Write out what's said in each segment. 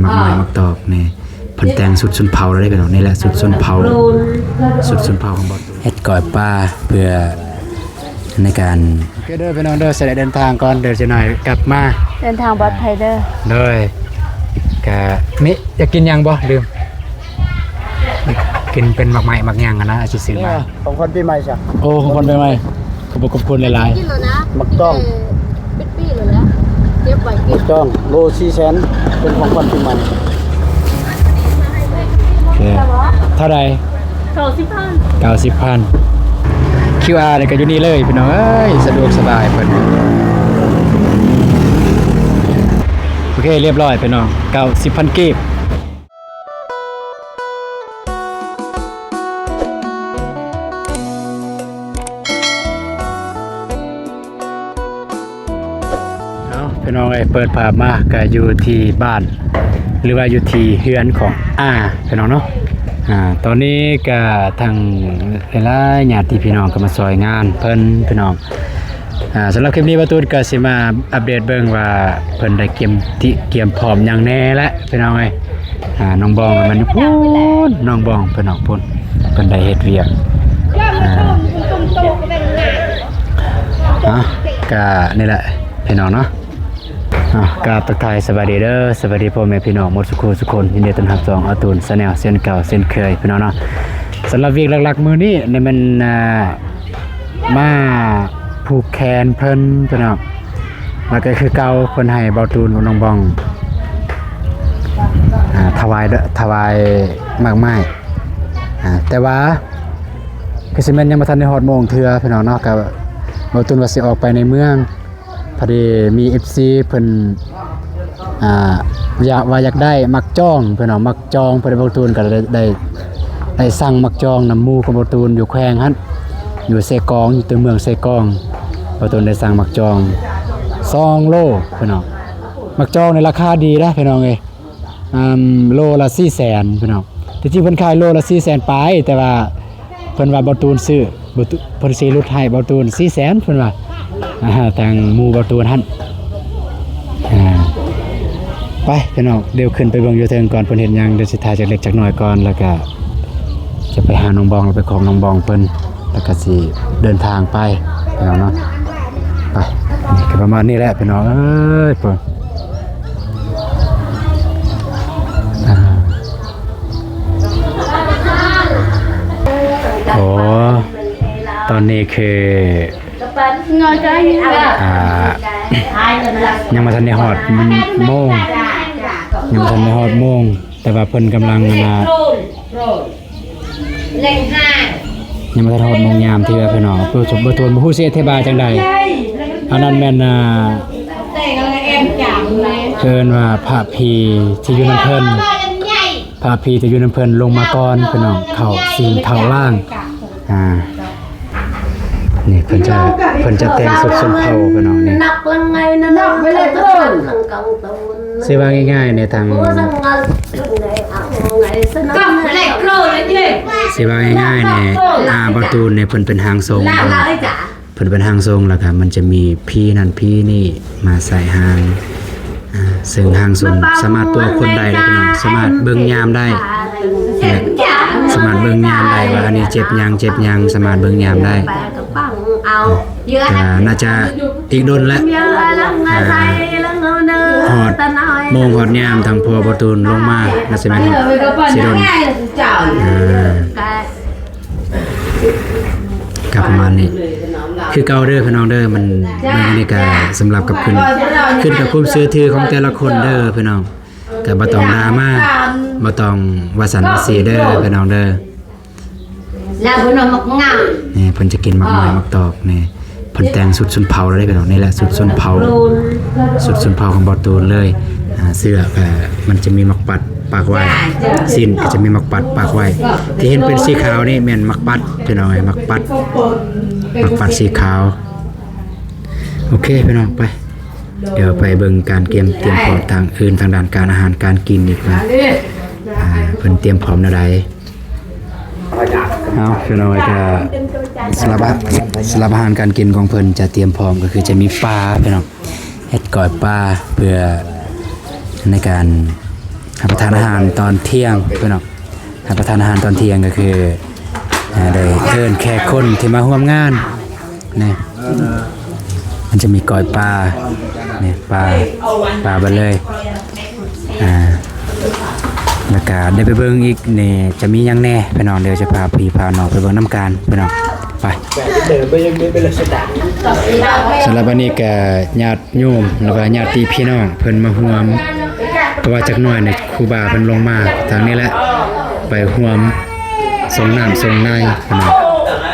ໝາກໄມ້ໝາກຕອກນີ້ ເພິ່ນແຕ່ງຊຸດຊົນເຜົ່າແລ້ວເດ້ພີ່ນ້ອງ. ນີ້ແຫຼະຊຸດຊົນເຜົ່າ ຊຸດຊົນເຜົ່າຂອງບ່າວ ເຮັດກ້ອຍປາເພື່ອໃນການ ໂອເຄເດີພີ່ນ້ອງເດີ ຊິໄດ້ເດີນທາງກ່ອນ ເດີ ຈັກໜ້ອຍກັບມາ ເດີນທາງປອດໄພເດີ. ໂດຍ ກະມີຢາກກິນຫຍັງບໍ່? ລືມ ກິນເປັນໝາກໄມ້ໝາກຫຍັງຫັ້ນນະ ຊິຊື້ມາ ຂອງຂວັນປີໃໝ່ຊະ. ໂອ້ ຂອງຂວັນປີໃໝ່ ຂອບຄຸນຫຼາຍໆ. ໝາກຕ້ອງ ປິດປີແລ້ວແຫຼະ ເກັບໄວ້ກິນ. ໝາກຕ້ອງໂລສີ່ແສນ ເປັນຂອງຂວັນປີໃໝ່. ໂອເຄ ເທົ່າໃດ? ເກົ້າສິບພັນ ເກົ້າສິບພັນ. ຄິວອາ ນີ້ກໍຢູ່ນີ້ເລີຍພີ່ນ້ອງເອີຍ ສະດວກສະບາຍເພິ່ນ. ໂອເຄ ລຽບຮ້ອຍພີ່ນ້ອງ ເກົ້າສິບພັນກີບ. ເອົາ ພີ່ນ້ອງເອີຍ ເປີດພາບມາກະຢູ່ທີ່ບ້ານ ຫຼືວ່າຢູ່ທີ່ເຮືອນຂອງອາພີ່ນ້ອງເນາະ. ອາ ຕອນນີ້ກະທາງຫຼາຍໆຍາດຕິພີ່ນ້ອງກໍມາຊ່ອຍງານເພິ່ນພີ່ນ້ອງ. ອາ ສຳລັບຄລິບນີ້ ບ່າວຕູນກໍຊິມາອັບເດດເບິ່ງວ່າເພິ່ນໄດ້ກຽມ ກຽມພ້ອມຫຍັງແດ່ແຫຼະພີ່ນ້ອງເອີຍ. ອາ ນ້ອງບອງມັນຢູ່ພຸ້ນ ນ້ອງບອງເພິ່ນອອກພຸ້ນ ເພິ່ນໄດ້ເຮັດວຽກ. ອາ ເອົາ ກະນີ້ແຫຼະພີ່ນ້ອງເນາະ. ອາ ກາບທັກທາຍສະບາຍດີເດີ ສະບາຍດີພໍ່ແມ່ພີ່ນ້ອງໝົດສູ່ຄູ່ສູ່ຄົນ ຍິນດີຕ້ອນຮັບຊ່ອງອາຕູນ Channel ເຊັ່ນເກົ່າເຊັ່ນເຄີຍພີ່ນ້ອງເນາະ. ສຳລັບວຽກຫຼັກໆມື້ນີ້ນີ້ແມ່ນ ອາ ມາຜູກແຂນເພິ່ນພີ່ນ້ອງ ແລ້ວກໍຄືເກົ່າ ເພິ່ນໃຫ້ບ່າວຕູນກັບນ້ອງບອງ ອາ ຖວາຍ ຖວາຍໝາກໄມ້. ອາ ແຕ່ວ່າຄືຊິແມ່ນຍັງບໍ່ທັນໄດ້ຮອດໂມງເທື່ອພີ່ນ້ອງເນາະ ກໍບ່າວຕູນວ່າຊິອອກໄປໃນເມືອງ ພໍດີມີເອັຟຊີເພິ່ນ ອາ ຢາກ ວ່າຢາກໄດ້ໝາກຈອງ ເພິ່ນເອົາໝາກຈອງ ເພິ່ນ ບ່າວຕູນກໍໄດ້ ໄດ້ ໄດ້ສັ່ງໝາກຈອງນຳໝູ່ຂອງບ່າວຕູນຢູ່ແຂວງຫັ້ນ ຢູ່ເຊກອງ ຢູ່ຕົວເມືອງເຊກອງ. ບ່າວຕູນໄດ້ສັ່ງໝາກຈອງສອງໂລພີ່ນ້ອງ. ໝາກຈອງນີ້ລາຄາດີເດ້ພີ່ນ້ອງເອີຍ ອາ ໂລລະສີ່ແສນພີ່ນ້ອງ. ທີ່ຈິງເພິ່ນຂາຍໂລລະສີ່ແສນປາຍ ແຕ່ວ່າ ເພິ່ນວ່າບ່າວຕູນຊື້ ເພິ່ນຊິຫຼຸດໃຫ້ບ່າວຕູນສີ່ແສນ ເພິ່ນວ່າ ອາ ທາງໝູ່ບ່າວຕູນຫັ້ນ. ອາ ໄປພີ່ນ້ອງ ດຽວຂຶ້ນໄປເບິ່ງຢູ່ເທິງກ່ອນ ເພິ່ນເຮັດຫຍັງ ດຽວຊິຖ່າຍຈັກເລັກຈັກນ້ອຍກ່ອນ ແລ້ວກະຈະໄປຫານ້ອງບອງ ແລ້ວໄປຂອບນ້ອງບອງເພິ່ນ ແລ້ວກະຊິເດີນທາງໄປພີ່ນ້ອງເນາະ. ໄປ ກໍປະມານນີ້ແຫຼະພີ່ນ້ອງເອີຍ ເພິ່ນ ອາ ໂອ້ ຕອນນີ້ຄື ອາ ຍັງບໍ່ທັນໄດ້ຮອດໂມງ ຍັງບໍ່ທັນໄດ້ຮອດໂມງ ແຕ່ວ່າເພິ່ນກຳລັງ ອັນນ່າ ຍັງບໍ່ທັນຮອດໂມງຍາມເທື່ອພີ່ນ້ອງ. ບໍ່ ບໍ່ ບໍ່ຮູ້ຊິອະທິບາຍຈັ່ງໃດ ອັນນັ້ນແມ່ນ ອ່າ ເອີ້ນວ່າພະຜີທີ່ຢູ່ນຳເພິ່ນ ພະຜີທີ່ຢູ່ນຳເພິ່ນລົງມາກ່ອນພີ່ນ້ອງ ເຂົ້າສິງເຂົ້າລ້າງ. ອ່າ ນີ້ເພິ່ນຈະ ເພິ່ນຈະແຕ່ງຊຸດຊົນເຜົ່າພີ່ນ້ອງນີ້. ຊື່ວ່າງ່າຍໆ ໃນທາງ ຊິວ່າງ່າຍໆ ນີ້ ອາ ບ່າວຕູນນີ້ເພິ່ນເປັນຮ່າງຊົງ ເພິ່ນເປັນຮ່າງຊົງ ແລ້ວກະມັນຈະມີຜີນັ້ນຜີນີ້ມາໃສ່ຮ່າງ ອາ ເຊິ່ງຮ່າງຊົງສາມາດຕົວະຄົນໄດ້ເດ້ພີ່ນ້ອງ ສາມາດເບິ່ງຍາມໄດ້ ສາມາດເບິ່ງຍາມໄດ້ວ່າອັນນີ້ເຈັບຫຍັງ ເຈັບຫຍັງ ສາມາດເບິ່ງຍາມໄດ້. ກະໜ້າຈະອີກດົນແຫຼະ ອາ ຮອດໂມງຮອດຍາມ ທາງພໍ່ບ່າວຕູນລົງມາ ໜ້າຈະແມ່ນຊິດົນ ອາ ກະປະມານນີ້ ຄືເກົ່າເດີພີ່ນ້ອງເດີ. ມັນ ມັນອັນນີ້ກະສຳລັບກັບຂຶ້ນ ຂຶ້ນກັບຄວາມເຊື່ອຖືຂອງແຕ່ລະຄົນເດີພີ່ນ້ອງ ກະບໍ່ຕ້ອງດຣາມາ ບໍ່ຕ້ອງວ່າຊັ້ນວ່າຊີ້ເດີພີ່ນ້ອງເດີ. ແລ້ວເພິ່ນເອົາໝາກງາມ ນີ້ເພິ່ນຈະກິນໝາກໄມ້ໝາກຕອກນີ້ ເພິ່ນແຕ່ງຊຸດຊົນເຜົ່າແລ້ວເດ້ພີ່ນ້ອງ. ນີ້ແຫຼະຊຸດຊົນເຜົ່າ ຊຸດຊົນເຜົ່າຂອງບ່າວຕູນເລີຍ. ອາ ເສື້ອກະມັນຈະມີໝາກປັດປັກໄວ້ ຊີ້ນກະຈະມີໝາກປັດປັກໄວ້ ທີ່ເຫັນເປັນສີຂາວນີ້ແມ່ນໝາກປັດພີ່ນ້ອງເອີຍ ໝາກປັດ ໝາກປັດສີຂາວ. ໂອເຄພີ່ນ້ອງ ໄປ ດຽວໄປເບິ່ງການກຽມ ຕຽມພ້ອມທາງອື່ນ ທາງດ້ານການອາຫານການກິນອີກວ່າ ອາ ເພິ່ນຕຽມພ້ອມແນວໃດ. ເອົາ ພີ່ນ້ອງ ກະສຳລັບ ສຳລັບອາຫານການກິນຂອງເພິ່ນຈະຕຽມພ້ອມ ກໍຄືຈະມີປາພີ່ນ້ອງ ເຮັດກ້ອຍປາເພື່ອໃນການ ຮັບປະທານອາຫານຕອນທ່ຽງພີ່ນ້ອງ. ຮັບປະທານອາຫານຕອນທ່ຽງກໍຄື ອ່າ ໄດ້ເຊີນແຂກຄົນທີ່ມາຮ່ວມງານນີ້ ມັນຈະມີກ້ອຍປານີ້ ປາ ປາເບິດເລີຍ. ອ່າ ແລ້ວກະໄດ້ໄປເບິ່ງອີກນີ້ ຈະມີຫຍັງແດ່ພີ່ນ້ອງ. ດຽວຈະພາພີ່ພານ້ອງໄປເບິ່ງນຳກັນພີ່ນ້ອງ. ໄປ ສຳລັບອັນນີ້ກະຍາດໂຍມ ແລ້ວກະຍາດຕິພີ່ນ້ອງເພິ່ນມາຮ່ວມ ເພາະວ່າຈັກໜ້ອຍນີ້ຄູບາເພິ່ນລົງມາທາງນີ້ແຫຼະ ໄປຮ່ວມສົ່ງນ້ຳສົ່ງໃນພີ່ນ້ອງ.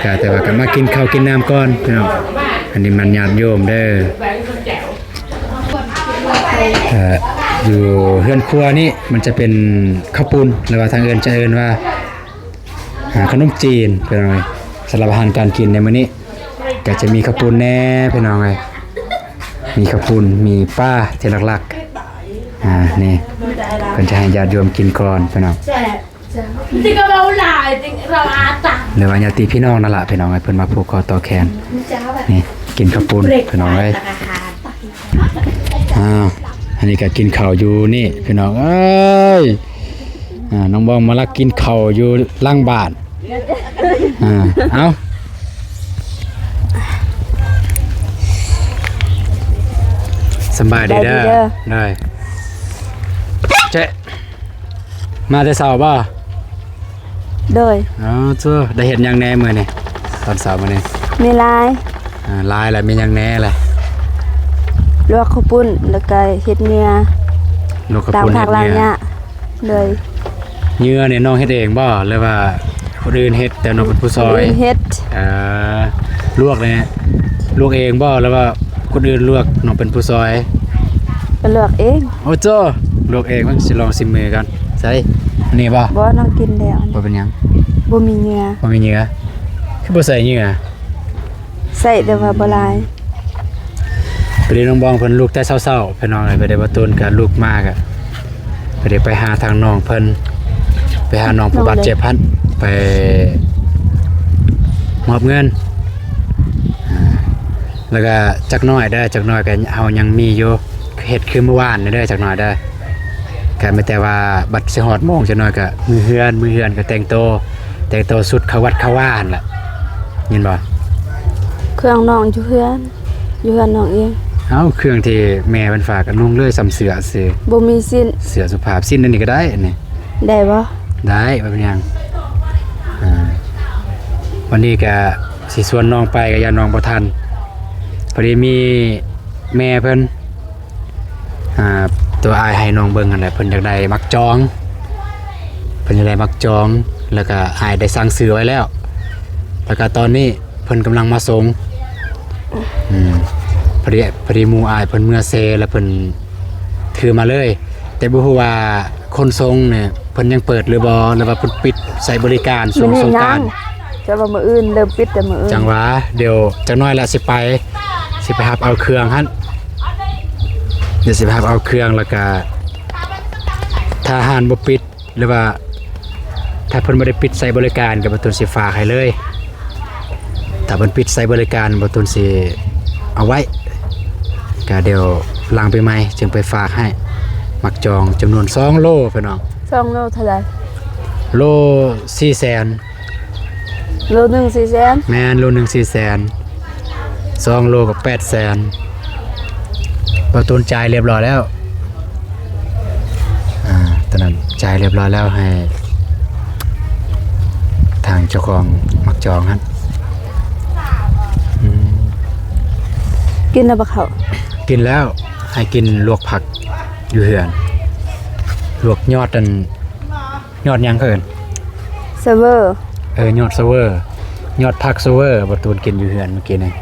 ກະແຕ່ວ່າກະມາກິນເຂົ້າກິນນ້ຳກ່ອນພີ່ນ້ອງ. ອັນນີ້ມັນຍາດໂຍມເດີ. ເອີ ຢູ່ເຮືອນຄົວນີ້ມັນຈະເປັນເຂົ້າປຸ້ນ ຫຼືວ່າທາງອື່ນຈະເອີ້ນວ່າ ອ່າ ຂະໜົມຈີນພີ່ນ້ອງເອີຍ. ສຳລັບອາຫານການກິນໃນມື້ນີ້ກໍຈະມີເຂົ້າປຸ້ນແດ່ພີ່ນ້ອງເອີຍ. ມີເຂົ້າປຸ້ນ ມີປາທີ່ຫຼັກໆ ອ່າ ນີ້ເພິ່ນຈະໃຫ້ຍາດໂຍມກິນກ່ອນພີ່ນ້ອງ. ແຊບ ແຊບ ຕິກະເວົ້າຫຼາຍ ຕິກະເວົ້າອາຕັງ ຫຼືວ່າຍາດຕິພີ່ນ້ອງນັ້ນລະພີ່ນ້ອງເອີຍ ເພິ່ນມາຜູກຄໍຕໍ່ແຂນ. ນີ້ ກິນເຂົ້າປຸ້ນພີ່ນ້ອງເອີຍ. ອ່າ ອັນນີ້ກໍກິນເຂົ້າຢູ່ນີ້ພີ່ນ້ອງເອີຍ. ອ່າ ນ້ອງບອງມາລັກກິນເຂົ້າຢູ່ຫຼັງບ້ານ. ອ່າ ເອົາ ສຳບາຍດີເດີ. ສະບາຍດີເດີ. ໄດ້ ເຈ ມາແຕ່ເຊົ້າບໍ່? ໂດຍ. ອໍ ໂທ້ ໄດ້ເຮັດຫຍັງແດ່ມື້ນີ້ ຕອນເຊົ້າມື້ນີ້? ມີລາຍ. ອ່າ ລາຍລະມີຫຍັງແດ່ລະ? ລວກເຂົ້າປຸ້ນ ແລ້ວກະເຮັດເຫຍື່ອ ລວກເຂົ້າປຸ້ນ ລ້າງຜັກ ເຮັດເຫຍື່ອ ລ້າງຫຍ້າ. ໂດຍ. ເຫຍື່ອນີ້ນ້ອງເຮັດເອງບໍ່ ຫຼືວ່າຄົນອື່ນເຮັດ ແຕ່ນ້ອງເປັນຜູ້ຊ່ອຍ? ຄົນອື່ນເຮັດ. ເອີ ລວກນີ້ ລວກເອງບໍ່ ຫຼືວ່າຄົນອື່ນລວກ ນ້ອງເປັນຜູ້ຊ່ອຍ? ກໍລວກເອງ. ໂອ້ໂຈ ລວກເອງ ມັນຊິລອງຊິມມືກ່ອນ. ໃສ່ ອັນນີ້ບໍ່? ບໍ່ ນ້ອງກິນແລ້ວ. ບໍ່ເປັນຫຍັງ. ບໍ່ມີເຫຍື່ອ. ບໍ່ມີເຫຍື່ອ. ຄືບໍ່ໃສ່ເຫຍື່ອ? ໃສ່ແຕ່ວ່າບໍ່ຫຼາຍ. ພໍດີນ້ອງບອງເພິ່ນລຸກແຕ່ເຊົ້າໆ ພີ່ນ້ອງເອີຍ. ພໍດີບ່າວຕູນກະລຸກມາກະ ພໍດີໄປຫາທາງນ້ອງເພິ່ນ ໄປຫານ້ອງຜູ້ບາດເຈັບຫັ້ນ ໄປມອບເງິນ. ອ່າ ແລ້ວກະຈັກໜ້ອຍເດີ ຈັກໜ້ອຍກະເຮົາຍັງມີຢູ່ ເຮັດຄືມື້ວານນີ້ເດີ ຈັກໜ້ອຍເດີ. ກະມີແຕ່ວ່າບັດຊິຮອດໂມງຈັກໜ້ອຍກະມືເຮືອນ ມືເຮືອນກະແຕ່ງໂຕ ແຕ່ງໂຕຊຸດເຂົ້າວັດເຂົ້າວາຫັ້ນລະ ຍິນບໍ່? ເຄື່ອງນ້ອງຢູ່ເຮືອນ ຢູ່ເຮືອນນ້ອງເອງ. ເອົ້າ ເຄື່ອງທີ່ແມ່ເພິ່ນຝາກກະນຸ່ງເລີຍ ສ່ຳເສື້ອຊື່. ບໍ່ມີສິ້ນ. ເສື້ອສຸພາບ ສິ້ນອັນນີ້ກະໄດ້ ອັນນີ້. ໄດ້ບໍ່? ໄດ້ ບໍ່ເປັນຫຍັງ. ອ່າ ວັນນີ້ກະຊິຊວນນ້ອງໄປ ກະຢ້ານນ້ອງບໍ່ທັນ. ພໍດີມີແມ່ເພິ່ນ ອ່າ ໂຕອ້າຍໃຫ້ນ້ອງເບິ່ງຫັ້ນແຫຼະ ເພິ່ນຢາກໄດ້ໝາກຈອງ ເພິ່ນຢາກໄດ້ໝາກຈອງ ແລ້ວກະອ້າຍໄດ້ສັ່ງຊື້ໄວ້ແລ້ວ ແລ້ວກະຕອນນີ້ເພິ່ນກຳລັງມາສົ່ງ. ອືມ ພໍດີ ພໍດີໝູ່ອ້າຍເພິ່ນເມືອເຊ ແລ້ວເພິ່ນຖືມາເລີຍ ແຕ່ບໍ່ຮູ້ວ່າຂົນສົ່ງນີ້ ເພິ່ນຍັງເປີດຫຼືບໍ່ ຫຼືວ່າເພິ່ນປິດໃຊ້ບໍລິການຊ່ວງສົງການ? ແຕ່ວ່າມື້ອື່ນເລີ່ມປິດແຕ່ມື້ອື່ນ. ຈັ່ງຫວາ ດຽວຈັກໜ້ອຍລະຊິໄປ ຊິໄປຮັບເອົາເຄື່ອງຫັ້ນ ດຽວຊິໄປຮັບເອົາເຄື່ອງ ແລ້ວກະຖ້າຮ້ານບໍ່ປິດ ຫຼືວ່າຖ້າເພິ່ນບໍ່ໄດ້ປິດໃຊ້ບໍລິການ ກະບ່າວຕູນຊິຝາກໃຫ້ເລີຍ. ຖ້າເພິ່ນປິດໃຊ້ບໍລິການ ບ່າວຕູນຊິເອົາໄວ້ ກະດຽວຫຼັງປີໃໝ່ຈຶ່ງໄປຝາກໃຫ້. ໝາກຈອງຈຳນວນສອງໂລພີ່ນ້ອງ. ສອງໂລເທົ່າໃດ? ໂລສີ່ແສນ. ໂລໜຶ່ງສີ່ແສນ? ແມ່ນ ໂລໜຶ່ງສີ່ແສນ ສອງໂລກະແປດແສນ. ບ່າວຕູນຈ່າຍຮຽບຮ້ອຍແລ້ວ. ອ່າ ຕອນນັ້ນຈ່າຍຮຽບຮ້ອຍແລ້ວ ໃຫ້ທາງເຈົ້າຂອງໝາກຈອງຫັ້ນ. ອືມ ກິນແລ້ວບໍ່ເຂົ້າ? ກິນແລ້ວ. ໃຫ້ກິນລວກຜັກຢູ່ເຮືອນ ລວກຍອດອັນ ຍອດຫຍັງເຂົາເອີ້ນ? ສະເວີ. ເອີ ຍອດສະເວີ ຍອດຜັກສະເວີ ບ່າວຕູນກິນຢູ່ເຮືອນມື້ກີ້ນີ້.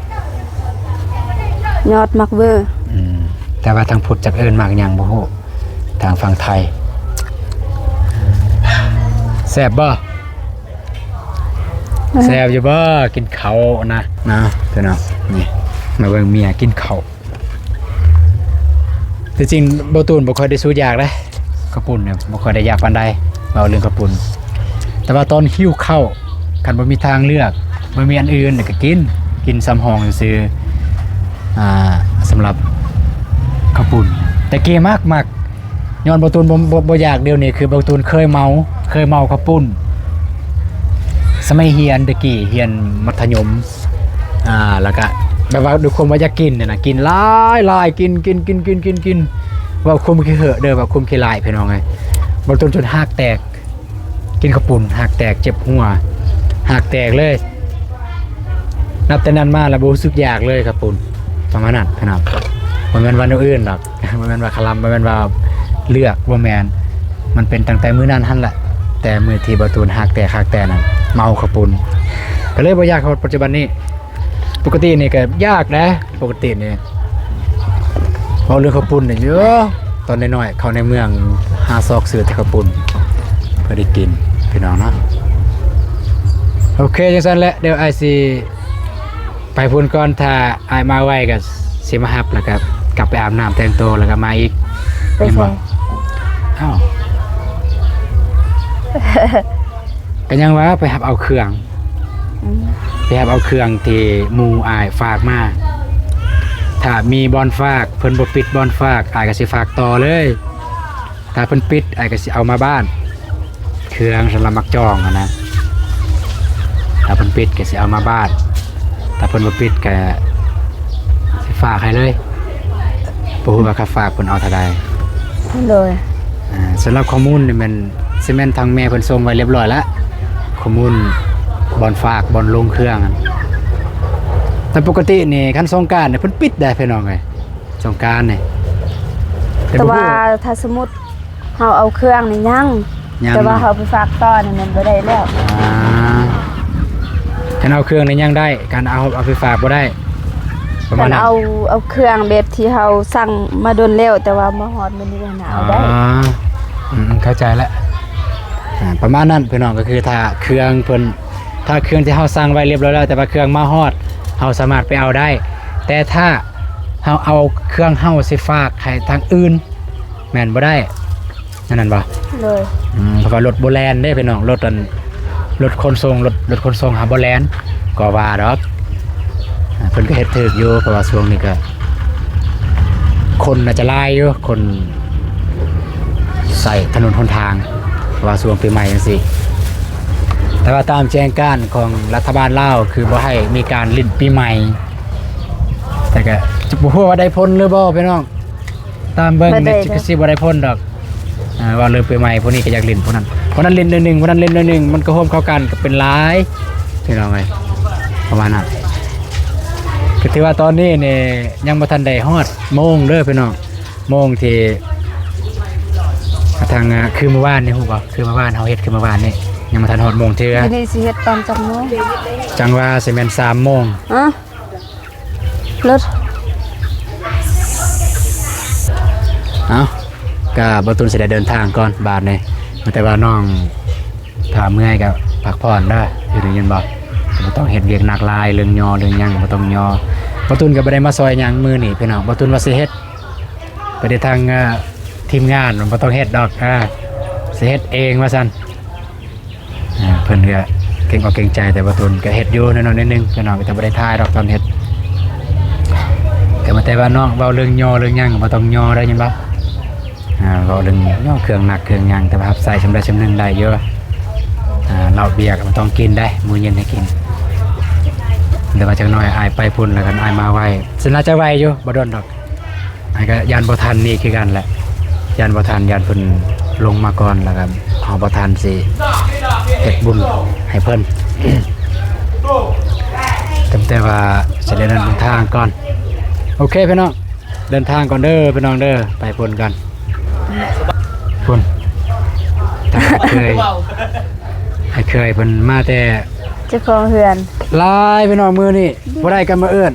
ຍອດໝາກເວີ. ອືມ ແຕ່ວ່າທາງພຸດຈັກເອີ້ນໝາກຫຍັງບໍ່ຮູ້ ທາງຝັ່ງໄທ. ແຊບບໍ່? ແຊບຢູ່ບໍ່? ກິນເຂົ້ານະ ນະ ພີ່ນ້ອງ. ນີ້ ມາເບິ່ງເມຍກິນເຂົ້າ. ທີ່ຈິງບ່າວຕູນບໍ່ຄ່ອຍໄດ້ສູ້ຢາກເດ້ ເຂົ້າປຸ້ນນີ້ບໍ່ຄ່ອຍໄດ້ຢາກປານໃດ ເວົ້າເລື່ອງເຂົ້າປຸ້ນ. ແຕ່ວ່າຕອນຫິວເຂົ້າ ຄັນບໍ່ມີທາງເລືອກ ບໍ່ມີອັນອື່ນ ກະກິນ ກິນສຳຮອງຊື່ໆ. ອ່າ ສຳລັບເຂົ້າປຸ້ນ ແຕ່ກີ້ມັກ ມັກ ຍ້ອນບ່າວຕູນບໍ່ ບໍ່ ບໍ່ຢາກ. ດຽວນີ້ຄືບ່າວຕູນເຄີຍເມົາ ເຄີຍເມົາເຂົ້າປຸ້ນ ສະໄໝຮຽນແຕ່ກີ້ ຮຽນມັດທະຍົມ ອ່າ ແລ້ວກະແບບວ່າດ້ວຍຄວາມວ່າຢາກກິນຫັ້ນນະ ກິນຫຼາຍໆ ກິນ ກິນ ກິນ ເວົ້າຄວາມຂີ້ເຫີເດີ ເວົ້າຄວາມຂີ້ຮ້າຍ ພີ່ນ້ອງເອີຍ. ບ່າວຕູນຈົນຮາກແຕກ ກິນເຂົ້າປຸ້ນຮາກແຕກ ເຈັບຫົວ ຮາກແຕກເລີຍ. ນັບແຕ່ນັ້ນມາແລ້ວບໍ່ຮູ້ສຶກຢາກເລີຍເຂົ້າປຸ້ນ ປະມານນັ້ນພີ່ນ້ອງ. ບໍ່ແມ່ນວ່າແນວອື່ນດອກ ບໍ່ແມ່ນວ່າຄະລຳ ບໍ່ແມ່ນວ່າເລືອກ ບໍ່ແມ່ນ. ມັນເປັນຕັ້ງແຕ່ມື້ນັ້ນຫັ້ນແຫຼະ ແຕ່ມື້ທີ່ບ່າວຕູນຮາກແຕກ ຮາກແຕກນັ້ນ ເມົາເຂົ້າປຸ້ນ ກໍເລີຍບໍ່ຢາກຮອດປັດຈຸບັນນີ້. ປົກກະຕິນີ້ກໍຢາກເດ້ ປົກກະຕິນີ້ ເວົ້າເລື່ອງເຂົ້າປຸ້ນນີ້ ໂອ້ ຕອນນ້ອຍໆ ເຂົ້າໃນເມືອງ ຫາຊອກຊື້ແຕ່ເຂົ້າປຸ້ນເພື່ອໄດ້ກິນ ພີ່ນ້ອງເນາະ. ໂອເຄ ຈັ່ງຊັ້ນແຫຼະ ດຽວອ້າຍຊິໄປພຸ້ນກ່ອນ ຖ້າອ້າຍມາໄວກໍຊິມາຮັບ ແລ້ວກໍກັບໄປອາບນ້ຳແຕ່ງໂຕ ແລ້ວກໍມາອີກ. ໄປໃສ? ເອົ້າ ກໍຍັງວ່າໄປຮັບເອົາເຄື່ອງ ອືມ ໄປຮັບເອົາເຄື່ອງທີ່ໝູ່ອ້າຍຝາກມາ. ຖ້າມີບ່ອນຝາກ ເພິ່ນບໍ່ປິດບ່ອນຝາກ ອ້າຍກໍຊິຝາກຕໍ່ເລີຍ. ຖ້າເພິ່ນປິດ ອ້າຍກໍຊິເອົາມາບ້ານ ເຄື່ອງສຳລັບໝາກຈອງຫັ້ນນະ. ຖ້າເພິ່ນປິດກໍຊິເອົາມາບ້ານ ຖ້າເພິ່ນບໍ່ປິດກໍຊິຝາກໃຫ້ເລີຍ. ບໍ່ຮູ້ວ່າຄ່າຝາກເພິ່ນເອົາເທົ່າໃດ? ໂດຍ ອ່າ ສຳລັບຂໍ້ມູນນີ້ແມ່ນ ຊິແມ່ນທາງແມ່ເພິ່ນສົ່ງໄວ້ລຽບລ້ອຍລະ ຂໍ້ມູນບ່ອນຝາກ ບ່ອນລົງເຄື່ອງ. ແຕ່ປົກກະຕິນີ້ ຄັນສົງການນີ້ເພິ່ນປິດໄດ໋ ພີ່ນ້ອງເອີຍ ສົງການນີ້. ແຕ່ ແຕ່ວ່າ ບໍ່ຮູ້ ຖ້າສົມມຸດເຮົາເອົາເຄື່ອງນີ້ຍັງ ຍັງ ແຕ່ວ່າເຮົາໄປຝາກຕໍ່ນີ້ແມ່ນບໍ່ໄດ້ແລ້ວ. ອ່າ ຄັນເອົາເຄື່ອງນີ້ຍັງໄດ້ ຄັນເອົາ ເອົາໄປຝາກບໍ່ໄດ້ ປະມານນັ້ນ. ຄັນເອົາ ເອົາເຄື່ອງແບບທີ່ເຮົາສັ່ງມາດົນແລ້ວ ແຕ່ວ່າມາຮອດມື້ນີ້ຫັ້ນນະ ເອົາໄດ້. ອືມ ເຂົ້າໃຈແລ້ວ ອ່າ ປະມານນັ້ນພີ່ນ້ອງ. ກໍຄືຖ້າເຄື່ອງເພິ່ນ ຖ້າເຄື່ອງທີ່ເຮົາສັ່ງໄວ້ລຽບລ້ອຍແລ້ວ ແຕ່ວ່າເຄື່ອງມາຮອດ ເຮົາສາມາດໄປເອົາໄດ້. ແຕ່ຖ້າເຮົາເອົາເຄື່ອງເຮົາຊິຝາກໃຫ້ທາງອື່ນ ແມ່ນບໍ່ໄດ້ ແນວນັ້ນບໍ່? ໂດຍ ອືມ ເພາະວ່າລົດບໍ່ແລ່ນເດ້ພີ່ນ້ອງ ລົດອັນ ລົດຂົນສົ່ງ ລົດ ລົດຂົນສົ່ງຫາບໍ່ແລ່ນ ກໍວ່າດອກ. ອ່າ ເພິ່ນກໍເຮັດຖືກຢູ່ ເພາະວ່າຊ່ວງນີ້ກໍຄົນໜ້າຈະຫຼາຍຢູ່ ຄົນໃຊ້ຖະໜົນຫົນທາງ ເພາະວ່າຊ່ວງປີໃໝ່ຈັ່ງຊີ້. ແຕ່ວ່າຕາມແຈ້ງການຂອງລັດຖະບານລາວ ຄືບໍ່ໃຫ້ມີການຫຼິ້ນປີໃໝ່ ແຕ່ກໍບໍ່ຮູ້ວ່າໄດ້ຜົນຫຼືບໍ່ພີ່ນ້ອງ. ຕາມເບິ່ງນີ້ຄືຊິບໍ່ໄດ້ຜົນດອກ. ອ່າ ວ່າເລື່ອງປີໃໝ່ ຜູ້ນີ້ກໍຢາກຫຼິ້ນຜູ້ນັ້ນ ຜູ້ນັ້ນຫຼິ້ນໜ້ອຍໜຶ່ງ ຜູ້ນັ້ນຫຼິ້ນໜ້ອຍໜຶ່ງ ມັນກໍຮ່ວມເຂົ້າກັນກໍເປັນຫຼາຍ ພີ່ນ້ອງເອີຍ ປະມານນັ້ນ. ກໍຖືວ່າຕອນນີ້ນີ້ຍັງບໍ່ທັນໄດ້ຮອດໂມງເດີພີ່ນ້ອງ ໂມງທີ່ທາງ ອ່າ ຄືມື້ວານນີ້ ຮູ້ບໍ່ ຄືມື້ວານເຮົາເຮັດ ຄືມື້ວານນີ້ ຍັງບໍ່ທັນຮອດໂມງເທື່ອ. ດຽວນີ້ຊິເຮັດຕອນຈັກໂມງ? ຈັ່ງວ່າຊິແມ່ນສາມໂມງ. ຮະ? ລົດ ເອົ້າ ກະບ່າວຕຸນຊິໄດ້ເດີນທາງກ່ອນບາດນີ້ ແຕ່ວ່ານ້ອງຖ້າເມື່ອຍກະພັກຜ່ອນເດີ ຢູ່ໄດ້ຍິນບໍ່? ບໍ່ຕ້ອງເຮັດວຽກໜັກຫຼາຍ ເລື່ອງຍໍເລື່ອງຫຍັງບໍ່ຕ້ອງຍໍ. ບ່າວຕຸນກະບໍ່ໄດ້ມາຊ່ອຍຫຍັງມື້ນີ້ພີ່ນ້ອງ ບ່າວຕຸນວ່າຊິເຮັດ ໄປໄດ້ທາງ ເອີ ທີມງານ ບໍ່ຕ້ອງເຮັດດອກ ເອີ ຊິເຮັດເອງວ່າຊັ້ນ. ອ່າ ເພິ່ນກະເກງອົກເກງໃຈ ແຕ່ວ່າຕົນກະເຮັດຢູ່ໜ້ອຍໆໜຶ່ງ ພີ່ນ້ອງ ແຕ່ບໍ່ໄດ້ຖ່າຍດອກຕອນເຮັດ ກະມາແຕ່ວ່ານ້ອງເວົ້າເລື່ອງຍໍເລື່ອງຫຍັງ ບໍ່ຕ້ອງຍໍໄດ້ຍິນບໍ່? ອ່າ ເວົ້າເລື່ອງຍໍເຄື່ອງໜັກເຄື່ອງຫຍັງ ແຕ່ວ່າຮັບໃຊ້ສ່ຳໃດສ່ຳໜຶ່ງໄດ້ຢູ່. ອ່າ ເຫຼົ້າເບຍກະບໍ່ຕ້ອງກິນໄດ້ ມື້ເຢັນໃຫ້ກິນ ແຕ່ວ່າຈັກໜ້ອຍອ້າຍໄປພຸ້ນ ແລ້ວກັນອ້າຍມາໄວ ຊິໜ້າຈະໄວຢູ່ ບໍ່ດົນດອກ. ອ້າຍກະຢ້ານບໍ່ທັນນີ້ຄືກັນແຫຼະ ຢ້ານບໍ່ທັນ ຢ້ານເພິ່ນລົງມາກ່ອນ ແລ້ວກະເຮົາບໍ່ທັນຊິເຮັດບຸນໃຫ້ເພິ່ນ ຕັ້ງແຕ່ວ່າຊິໄດ້ເດີນທາງກ່ອນ. ໂອເຄພີ່ນ້ອງ ເດີນທາງກ່ອນເດີພີ່ນ້ອງເດີ ໄປພຸ້ນກ່ອນ ພຸ້ນ ທາງອ້າຍເຄີຍ ອ້າຍເຄີຍເພິ່ນມາແຕ່ ເຈົ້າຂອງເຮືອນ ຫຼາຍພີ່ນ້ອງ ມື້ນີ້ບໍ່ໄດ້ກັນມາເອີ້ນ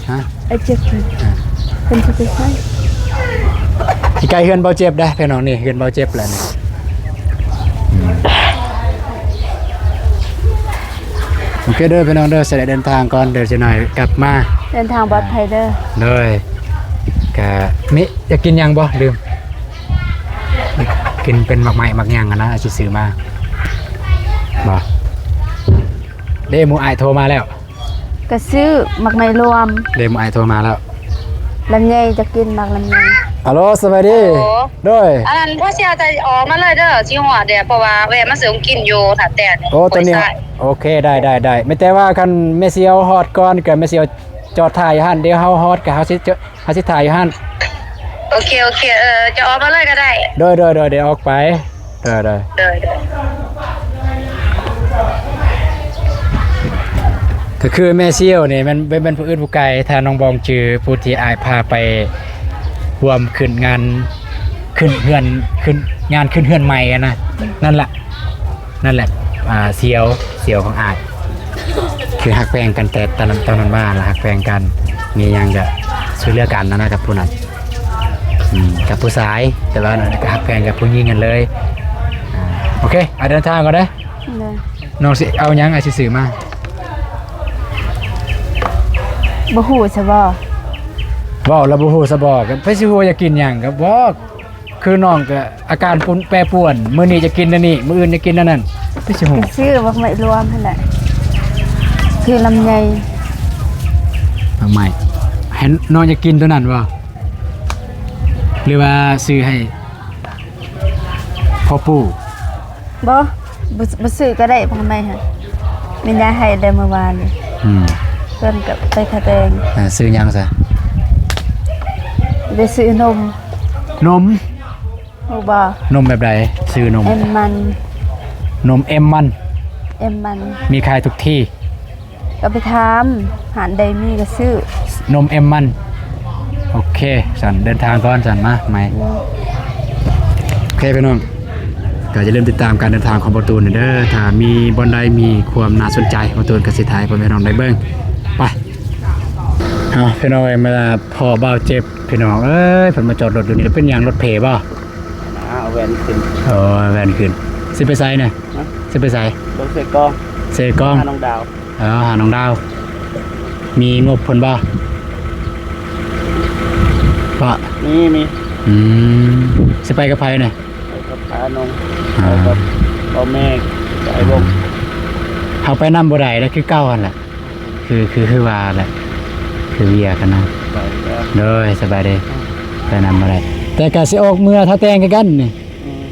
ຮະ ໄອ້ເຈັບ ອ່າ ເພິ່ນຊິໄປໃສ? ຊິໃກ້ເຮືອນເບົາເຈັບເດ້ພີ່ນ້ອງ ນີ້ເຮືອນເບົາເຈັບແຫຼະນີ້. ອືມ ໂອເຄເດີພີ່ນ້ອງເດີ ຊິໄດ້ເດີນທາງກ່ອນ ດຽວຈັກໜ້ອຍກັບມາ ເດີນທາງປອດໄພເດີ. ໂດຍ ກະມີຢາກກິນຫຍັງບໍ່? ລືມ ກິນເປັນໝາກໄມ້ໝາກຫຍັງຫັ້ນນະ ຊິຊື້ມາບໍ່? ເດ້ ໝູ່ອ້າຍໂທມາແລ້ວ ກະຊື້ໝາກໄມ້ລວມ ເດ້ ໝູ່ອ້າຍໂທມາແລ້ວ. ລຳໄຍ ຈະກິນໝາກລຳໄຍ ອາໂລ ສະບາຍດີ. ໂອ້ ໂດຍ ອັນນັ້ນ ພໍ່ສ່ຽວຈະອອກມາເລີຍເດີ ຊິຮອດແລ້ວ ເພາະວ່າແວະມາຊື້ຂອງກິນຢູ່ທ່າແຕງ. ໂອ້ ຕອນນີ້ ໂອເຄ ໄດ້ ໄດ້ ໄດ້. ມີແຕ່ວ່າຄັນແມ່ສ່ຽວຮອດກ່ອນ ກໍແມ່ສ່ຽວຈອດຖ້າຢູ່ຫັ້ນ. ດຽວເຮົາຮອດ ກໍເຮົາຊິ ເຮົາຊິຖ້າຢູ່ຫັ້ນ. ໂອເຄ ໂອເຄ ເອີ ຈະອອກມາເລີຍກໍໄດ້. ໂດຍ ໂດຍ ໂດຍ ດຽວອອກໄປ. ເອີ ໄດ້ ໄດ້ ໄດ້ ກໍຄືແມ່ສ່ຽວນີ້ແມ່ນ ແມ່ນ ແມ່ນຜູ້ອື່ນຜູ້ໄກ ຖ້ານ້ອງບອງຈື່ ຜູ້ທີ່ອ້າຍພາໄປຮ່ວມຂຶ້ນງານ ຂຶ້ນເຮືອນ ຂຶ້ນງານຂຶ້ນເຮືອນໃໝ່ຫັ້ນນະ. ນັ້ນລະ ນັ້ນແຫຼະ ອ່າ ສ່ຽວ ສ່ຽວຂອງອ້າຍ ຄືຮັກແພງກັນແຕ່ຕອນນັ້ນ ຕອນນັ້ນມາລະ ຮັກແພງກັນ ມີຫຍັງກະຊ່ວຍເຫຼືອກັນຫັ້ນນະ ກັບຜູ້ນັ້ນ ອືມ ກັບຜູ້ຊາຍ ແຕ່ວ່ານັ້ນກະຮັກແພງກັບຜູ້ຍິງຫັ້ນເລີຍ. ອ່າ ໂອເຄ ອາ ເດີນທາງກ່ອນເດີ. ໂດຍ ນ້ອງຊິເອົາຫຍັງ ອາ ຊິຊື້ມາ? ບໍ່ຮູ້ຊະບໍ? ເວົ້າລະບໍ່ຮູ້ຊະບໍ? ກໍໃຜຊິຮູ້ວ່າຢາກກິນຫຍັງ ກໍບອກ. ຄືນ້ອງກໍອາການປຸນ ແປປວນ ມື້ນີ້ຈະກິນອັນນີ້ ມື້ອື່ນຈະກິນອັນນັ້ນ ໄປຊິຮູ້. ຊື້ໝາກໄມ້ລວມຫັ້ນແຫຼະ ຊື້ລຳໄຍ. ໝາກໄມ້ ໃຫ້ນ້ອງຢາກກິນຕົວນັ້ນບໍ່ ຫຼືວ່າຊື້ໃຫ້ພໍ່ປູ່? ບໍ່ ບໍ່ ບໍ່ຊື້ກໍໄດ້ ໝາກໄມ້ຫັ້ນ ແມ່ຍາໃຫ້ແຕ່ມື້ວານນີ້. ອືມ ເພິ່ນກໍໄປຂາແຕງ. ອ່າ ຊື້ຫຍັງຊະ? ໄປຊື້ນົມ. ນົມ? ຮູ້ບໍ່? ນົມແບບໃດ? ຊື້ນົມ ເອັມມັນ. ນົມເອັມມັນ? ເອັມມັນ ມີຂາຍທຸກທີ່? ກໍໄປຖາມ ຮ້ານໃດມີກໍຊື້. ນົມເອັມມັນ. ໂອເຄ ຊັ້ນເດີນທາງກ່ອນ ຊັ້ນມາໃໝ່. ໂອເຄ ພີ່ນ້ອງ ກໍຢ່າລືມຕິດຕາມການເດີນທາງຂອງບ່າວຕູນເດີ. ຖ້າມີບ່ອນໃດມີຄວາມໜ້າສົນໃຈ ບ່າວຕູນກໍຊິຖ່າຍໃຫ້ພໍ່ແມ່ນ້ອງໄດ້ເບິ່ງ. ໄປ ເອົາ ພີ່ນ້ອງເອີຍ ມາພໍ້ບ່າວເຈັບ ພີ່ນ້ອງເອີຍ ເພິ່ນມາຈອດລົດຢູ່ນີ້ ເປັນຫຍັງ ລົດເພບໍ່? ມາເອົາແວ່ນຂຶ້ນ. ເອີ ແວ່ນຂຶ້ນ. ຊິໄປໃສນະ? ຮະ? ຊິໄປໃສ? ລົດເຊກອງ. ເຊກອງ? ຫານ້ອງດາວ. ເອີ ຫານ້ອງດາວ. ມີງົບເພິ່ນບໍ່? ບໍ່. ມີ ມີ. ອືມ ຊິໄປກັບໃຜນະ? ໄປກັບອານົງ. ອ່າ ໄປກັບພໍ່ແມ່ ໄປວົງ. ເຮົາໄປນຳບໍ່ໄດ້ແລ້ວ ຄືເກົ່າຫັ້ນແຫຼະ. ຄື ຄື ຄືວ່າແຫຼະ ຄືວຽກຫັ້ນນະ. ໂດຍ ສະບາຍດີ. ໄປນຳບໍ່ໄດ້ ແຕ່ກະຊິອອກເມືອທ່າແຕງຄືກັນນີ້. ອືມ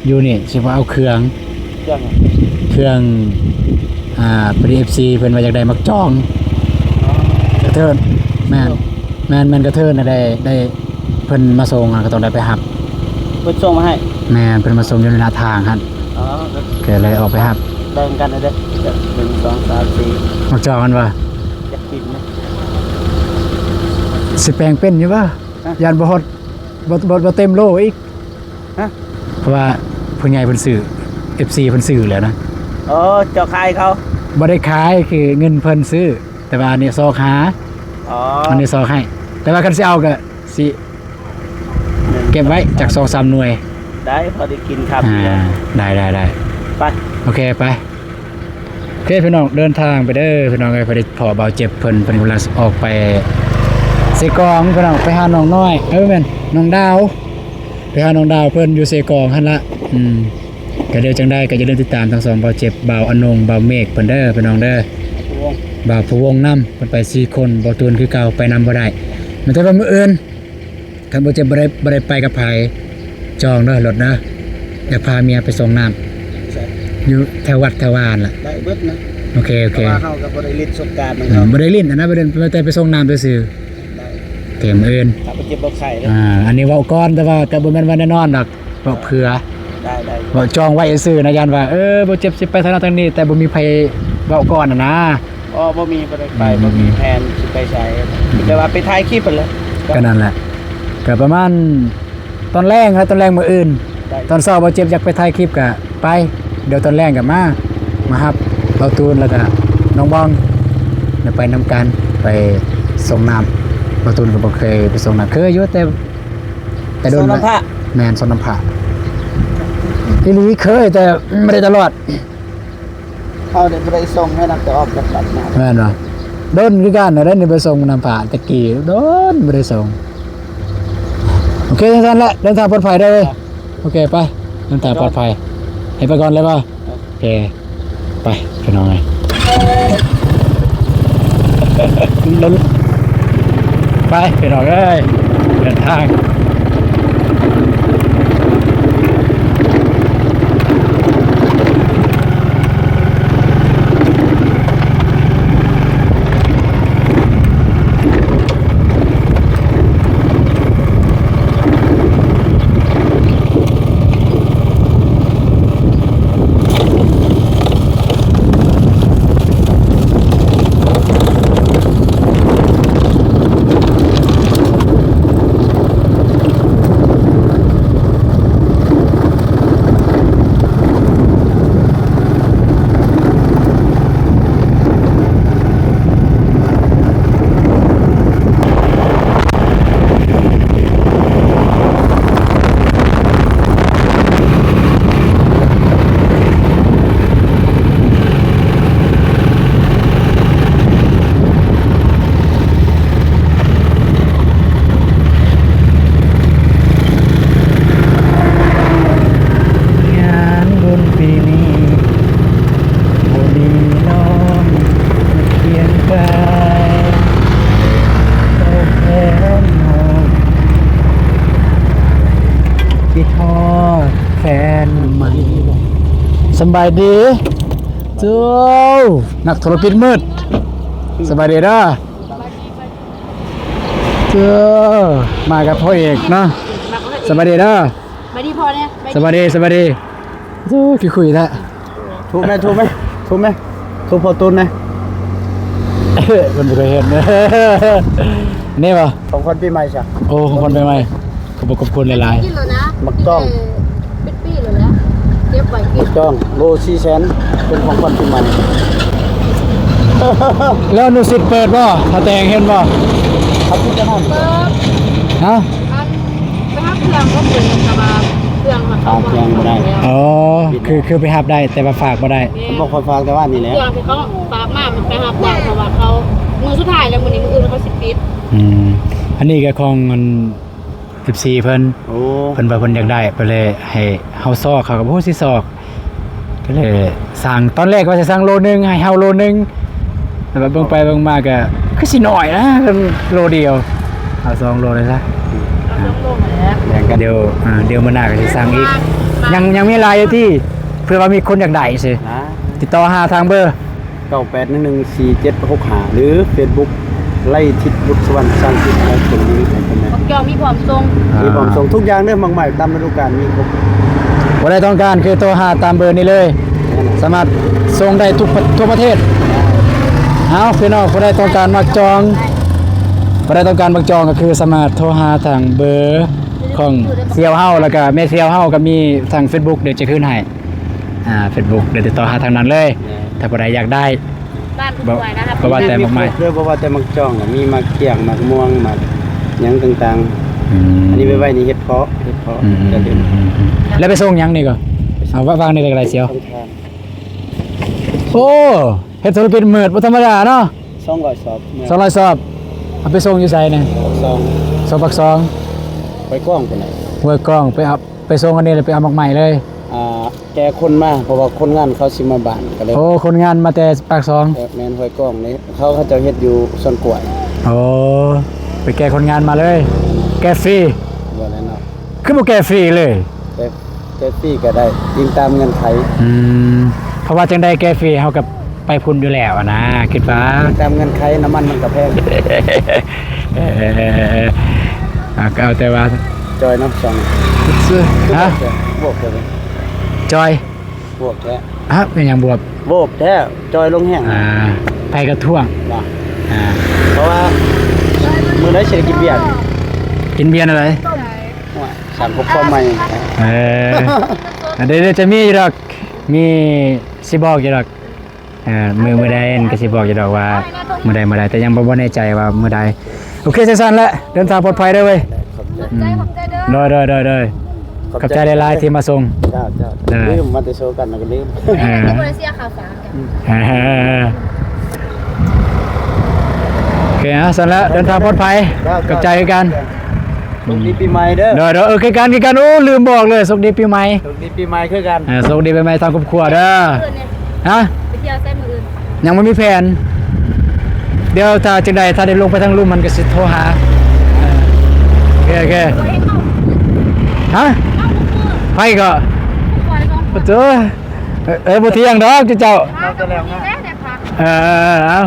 ຢູ່ນີ້ຊິມາເອົາເຄື່ອງ. ເຄື່ອງຫຍັງ? ເຄື່ອງ ອ່າ ພໍດີ ເອັຟຊີ ເພິ່ນວ່າຢາກໄດ້ໝາກຈອງ. ອໍ ກະເທີນ. ແມ່ນ ແມ່ນ ແມ່ນ ກະເທີນນະ ໄດ້ ໄດ້ ເພິ່ນມາສົ່ງຫັ້ນ ກໍຕ້ອງໄດ້ໄປຮັບ. ເພິ່ນສົ່ງມາໃຫ້? ແມ່ນ ເພິ່ນມາສົ່ງຢູ່ໃນໜ້າທາງຫັ້ນ. ອໍ ກໍເລີຍອອກໄປຮັບ. ແບ່ງກັນເດີ ໜຶ່ງ ສອງ ສາມ ສີ່ ໝາກຈອງຫັ້ນວ່າ ຢາກກິນນະ. ຊິແປງເປັນຢູ່ບໍ່? ຮະ? ຢ້ານບໍ່ຮອດ ບໍ່ ບໍ່ ບໍ່ເຕັມໂລອີກ. ຮະ? ເພາະວ່າຜູ້ໃຫຍ່ເພິ່ນຊື້ ເອັຟຊີ ເພິ່ນຊື້ແລ້ວນະ. ອໍ ເຈົ້າຂາຍເຂົາ? ບໍ່ໄດ້ຂາຍ ຄືເງິນເພິ່ນຊື້ ແຕ່ວ່າອັນນີ້ຊອກຫາ. ອໍ ອັນນີ້ຊອກໃຫ້ ແຕ່ວ່າຄັນຊິເອົາກໍ ຊິເກັບໄວ້ຈັກສອງສາມໜ່ວຍ. ໄດ້ ພໍໄດ້ກິນຄາບເບຍ. ອ່າ ໄດ້ ໄດ້ ໄດ້. ໄປ ໂອເຄ ໄປ. ໂອເຄ ພີ່ນ້ອງ ເດີນທາງໄປເດີພີ່ນ້ອງເອີຍ. ພໍດີພໍ້ບ່າວເຈັບເພິ່ນ ເພິ່ນກຳລັງອອກໄປເຊກອງພີ່ນ້ອງ ໄປຫານ້ອງນ້ອຍ ເອີ ແມ່ນ ນ້ອງດາວ ໄປຫານ້ອງດາວເພິ່ນຢູ່ເຊກອງຫັ້ນລະ. ອືມ ກໍດຽວຈັ່ງໃດກໍຢ່າລືມຕິດຕາມທັງສອງບ່າວເຈັບ ບ່າວອານົງ ບ່າວເມກເພິ່ນເດີພີ່ນ້ອງເດີ. ບ່າວພູວົງນຳ ເພິ່ນໄປສີ່ຄົນ. ບ່າວຕູນຄືເກົ່າ ໄປນຳບໍ່ໄດ້ ແມ່ນແຕ່ວ່າມື້ອື່ນ ຄັນບໍ່ເຈັບ ບໍ່ໄດ້ ບໍ່ໄດ້ໄປກັບໃຜ ຈອງເດີລົດເດີ ຢາກພາເມຍໄປສົ່ງນ້ຳ. ໃສ? ຢູ່ແຖວວັດແຖວວາຫັ້ນລະ. ໄດ້ເບິດນະ. ໂອເຄ ໂອເຄ ເພາະວ່າເຮົາກໍບໍ່ໄດ້ຫຼິ້ນສົງການນຳເຂົາ. ອືມ ບໍ່ໄດ້ຫຼິ້ນຫັ້ນນະ ບໍ່ໄດ້ ແຕ່ໄປສົ່ງນ້ຳຊື່ໆ. ໄດ້ ເກມອື່ນ ຖ້າບໍ່ເຈັບບໍ່ໄຂ້ເດີ. ອ່າ ອັນນີ້ເວົ້າກ່ອນ ແຕ່ວ່າກໍບໍ່ແມ່ນວ່າແນ່ນອນດອກ ເວົ້າເຜື່ອ. ໄດ້ ໄດ້ ເວົ້າຈອງໄວ້ຊື່ໆນະ ຢ້ານວ່າ ເອີ ບໍ່ເຈັບຊິໄປທາງນັ້ນທາງນີ້ ແຕ່ບໍ່ມີໃຜເວົ້າກ່ອນຫັ້ນນະ. ອໍ ບໍ່ມີ ບໍ່ໄດ້ໄປ ອືມ ບໍ່ມີແຜນຊິໄປໃສ ອືມ ແຕ່ວ່າໄປຖ່າຍຄລິບຫັ້ນແຫຼະ. ກໍນັ້ນແຫຼະ ກໍປະມານຕອນແລງນະ ຕອນແລງມື້ອື່ນ. ໄດ້ ຕອນເຊົ້າບ່າວເຈັບຢາກໄປຖ່າຍຄລິບກໍໄປ ດຽວຕອນແລງກໍມາ ມາຮັບບ່າວຕູນ ແລ້ວກໍນ້ອງບອງ ແລ້ວໄປນຳກັນ ໄປສົ່ງນ້ຳ. ບ່າວຕູນກໍບໍ່ເຄີຍໄປສົ່ງນ້ຳ ເຄີຍຢູ່ ແຕ່ ແຕ່ດົນ ສົ່ງນ້ຳພະ. ແມ່ນ ສົ່ງນ້ຳພະ ອີ່ຫຼີ ເຄີຍ ແຕ່ບໍ່ໄດ້ຕະຫຼອດ. ເຮົານີ້ບໍ່ໄດ້ສົ່ງໃຫ້ນັກແຕ່ອອກຈາກວັດມາ. ແມ່ນບໍ່? ດົນຄືກັນນະ ໄດ້ນີ້ໄປສົ່ງນ້ຳພະແຕ່ກີ້ ດົນບໍ່ໄດ້ສົ່ງ. ໂອເຄ ຈັ່ງຊັ້ນແຫຼະ ເດີນທາງປອດໄພເດີ. ໂອເຄ ໄປ ເດີນທາງປອດໄພ. ໃຫ້ໄປກ່ອນເລີຍບໍ່? ໂອເຄ ໄປພີ່ນ້ອງເອີຍ. ໄປພີ່ນ້ອງເອີຍ ເດີນທາງ. ສະບາຍດີ ໂອ້ ນັກທຸລະກິດມືດ ສະບາຍດີເດີ ເອີ ມາກັບພໍ່ເອກເນາະ ສະບາຍດີເດີ ສະບາຍດີພໍ່ແດ່ ສະບາຍດີ ສະບາຍດີ ໂອ້ ຄືຄຸຍແທ້ ທຸບແມ່ ທຸບແມ່ ທຸບແມ່ ທຸບພໍ່ຕູນແດ່ ເພິ່ນບໍ່ເຄີຍເຫັນ ນີ້ບໍ່ ຂອງຂວັນປີໃໝ່ຊະ ໂອ້ ຂອງຂວັນປີໃໝ່ ຂອບຄຸນ ຂອບຄຸນຫຼາຍໆ ກິນແລ້ວນະ ໝາກຕ້ອງ ເປັນປີແລ້ວແຫຼະ ເກັບໄວ້ກິນ ໝາກຕ້ອງ ໂລສີ່ແສນ ເປັນຂອງຂວັນປີໃໝ່ ແລ້ວອະນຸສິດເປີດບໍ່ ຖ້າແຕ່ງເຫັນບໍ່ ເປີດ ຮະ ອັນ ໄປຮັບເຄື່ອງກໍເປີດ ແຕ່ວ່າເຄື່ອງມັນເຂົ້າ ເອົາເຄື່ອງບໍ່ໄດ້ ອໍ ຄື ຄືໄປຮັບໄດ້ ແຕ່ວ່າຝາກບໍ່ໄດ້ ແມ່ນ ບໍ່ຄ່ອຍຝາກ ແຕ່ວ່ານີ້ແຫຼະ ເຄື່ອງທີ່ເຂົາຝາກມາ ມັນໄປຮັບໄດ້ ເພາະວ່າເຂົາ ມື້ສຸດທ້າຍແລ້ວ ມື້ນີ້ ມື້ອື່ນເຂົາຊິປິດ ອືມ ອັນນີ້ກໍຂອງອັນ ເອັຟຊີ ເພິ່ນ ໂອ້ ເພິ່ນວ່າເພິ່ນຢາກໄດ້ ເພິ່ນເລີຍໃຫ້ເຮົາຊອກ ເຮົາກໍບໍ່ຮູ້ຊິຊອກ ກໍເລີຍສັ່ງ ຕອນແລກວ່າຊິສັ່ງໂລໜຶ່ງ ໃຫ້ເຮົາໂລໜຶ່ງ ແຕ່ວ່າເບິ່ງໄປເບິ່ງມາກໍຄືຊິໜ້ອຍນະ ໂລດຽວ ເອົາສອງໂລເລີຍຊະ ເອົາສອງໂລຫັ້ນແຫຼະ ດຽວ ອ່າ ດຽວມື້ໜ້າກໍຊິສັ່ງອີກ ຍັງ ຍັງມີຫຼາຍຢູ່ຕິ ເພື່ອວ່າມີຄົນຢາກໄດ້ຊີ້ ຕິດຕໍ່ຫາທາງເບີ ເກົ້າແປດໜຶ່ງໜຶ່ງສີ່ເຈັດຫົກຫ້າ ຫຼືເຟສບຸກ ໄລ່ທິດບຸດສະຫວັນ ສ້າງຈິດ ແລະ ເປັນລີໃຫ້ເພິ່ນແດ່ ໝາກຈອງມີພ້ອມສົ່ງ ມີພ້ອມສົ່ງທຸກຢ່າງເດີ ໝາກໄມ້ຕາມລະດູການມີຄົບ ຜູ້ໃດຕ້ອງການຄືໂທຫາຕາມເບີນີ້ເລີຍ ສາມາດສົ່ງໄດ້ທຸກ ທົ່ວປະເທດ ເອົາ ພີ່ນ້ອງ ຜູ້ໃດຕ້ອງການໝາກຈອງ ຜູ້ໃດຕ້ອງການໝາກຈອງກໍຄືສາມາດໂທຫາທາງເບີຂອງສ່ຽວເຮົາ ແລ້ວກໍແມ່ສ່ຽວເຮົາ ກໍມີທາງເຟສບຸກ ດຽວຈະຂຶ້ນໃຫ້ ອ່າ ເຟສບຸກ ແລ້ວຕິດຕໍ່ຫາທາງນັ້ນເລີຍ ຖ້າຜູ້ໃດຢາກໄດ້ ບ້ານຜູ້ຊ່ວຍນະ ບໍ່ວ່າແຕ່ໝາກໄມ້ ເດີ ບໍ່ວ່າແຕ່ໝາກຈອງ ມີໝາກກ້ຽງ ໝາກມ່ວງ ໝາກຫຍັງຕ່າງໆ ອືມ ອັນນີ້ໄວ້ ໄວ້ໃນເຫັດເພາະ ເຫັດເພາະ ອືມ ແລ້ວໄປສົ່ງຫຍັງນີ້ກໍ ເອົາວາງນີ້ກໍໄດ້ສ່ຽວ ໂອ້ ເຮັດທຸລະກິດມືດບໍ່ທຳມະດາເນາະ ສອງຮ້ອຍສອບ ສອງຮ້ອຍສອບ ເອົາໄປສົ່ງຢູ່ໃສນີ້ ປາກຊ່ອງ ສົ່ງປາກຊ່ອງ ຫ້ວຍກ້ອງພຸ້ນນະ ຫ້ວຍກ້ອງ ໄປເອົາ ໄປສົ່ງອັນນີ້ ແລ້ວໄປເອົາໝາກໄມ້ເລີຍ ອ່າ ແກ່ຄົນມາ ເພາະວ່າຄົນງານເຂົາຊິມາບ້ານ ກໍເລີຍ ໂອ້ ຄົນງານມາແຕ່ປາກຊ່ອງ ແມ່ນ ຫ້ວຍກ້ອງນີ້ ເຂົາ ເຂົາເຈົ້າເຮັດຢູ່ສວນກ້ວຍ ໂອ້ ໄປແກ່ຄົນງານມາເລີຍ ແກ່ຟຣີ ບໍ່ແນ່ນອນ ຄືບໍ່ແກ່ຟຣີເລີຍ ແຕ່ ແຕ່ຟຣີກໍໄດ້ ອີງຕາມເງື່ອນໄຂ ອືມ ເພາະວ່າຈັ່ງໃດແກ່ຟຣີເຮົາກໍໄປພຸ້ນຢູ່ແລ້ວນະ ຄິດວ່າ ອີງຕາມເງື່ອນໄຂ ນ້ຳມັນມັນກໍແພງ ເອີ ເອົາແຕ່ວ່າ ຈ່ອຍເນາະ ຊ່ອງ ຮະ ບວກເລີຍ ຈ່ອຍ ບວກແທ້ ຮະ ເປັນຫຍັງບວກ ບວກແທ້ ຈ່ອຍລົງແຮງ ອ່າ ໄປກະທ່ວງ ອ່າ ເພາະວ່າມື້ໃດຊິໄດ້ກິນເບຍ ກິນເບຍແນວໃດ ໂອ້ຍ ສ້າງຄອບຄົວໃໝ່ ເອີ ດຽວ ດຽວຈະມີຢູ່ດອກ ມີ ຊິບອກຢູ່ດອກ ເອີ ມື້ ມື້ໃດກໍຊິບອກຢູ່ດອກວ່າມື້ໃດ ມື້ໃດ ແຕ່ຍັງບໍ່ ບໍ່ແນ່ໃຈວ່າມື້ໃດ ໂອເຄ ຊັ້ນໆ ແຫຼະ ເດີນທາງປອດໄພເດີເວີຍ ຂອບໃຈ ອືມ ໂດຍ ໂດຍ ໂດຍ ໂດຍ ຂອບໃຈຫຼາຍໆ ທີ່ມາສົ່ງ ເຈົ້າ ເຈົ້າ ເອີ ລືມ ມາແຕ່ໂຊກັນແລ້ວກໍລືມ ເອີ ບໍ່ໄດ້ເສຍຄ່າຝາກ ເອີ ໂອເຄ ຊັ້ນແຫຼະ ເດີນທາງປອດໄພ ເຈົ້າ ຂອບໃຈຄືກັນ ໂຊກດີປີໃໝ່ເດີ ໂດຍ ໂດຍ ເອີ ຄືກັນ ຄືກັນ ໂອ້ ລືມບອກເລີຍ ໂຊກດີປີໃໝ່ ໂຊກດີປີໃໝ່ຄືກັນ ເອີ ໂຊກດີປີໃໝ່ທາງຄອບຄົວເດີ ຮະ ໄປທ່ຽວໃສມື້ອື່ນ ຍັງບໍ່ມີແຜນ ດຽວຖ້າຈັ່ງໃດ ຖ້າໄດ້ລົງໄປທາງລຸ່ມ ມັນກໍຊິໂທຫາ ເອີ ໂອເຄ ໂອເຄ ຮະ ໃຜກໍ ໂອ້ໂຫ ເອີ ບໍ່ທ່ຽງດອກເຈົ້າ ເອີ ເອົາ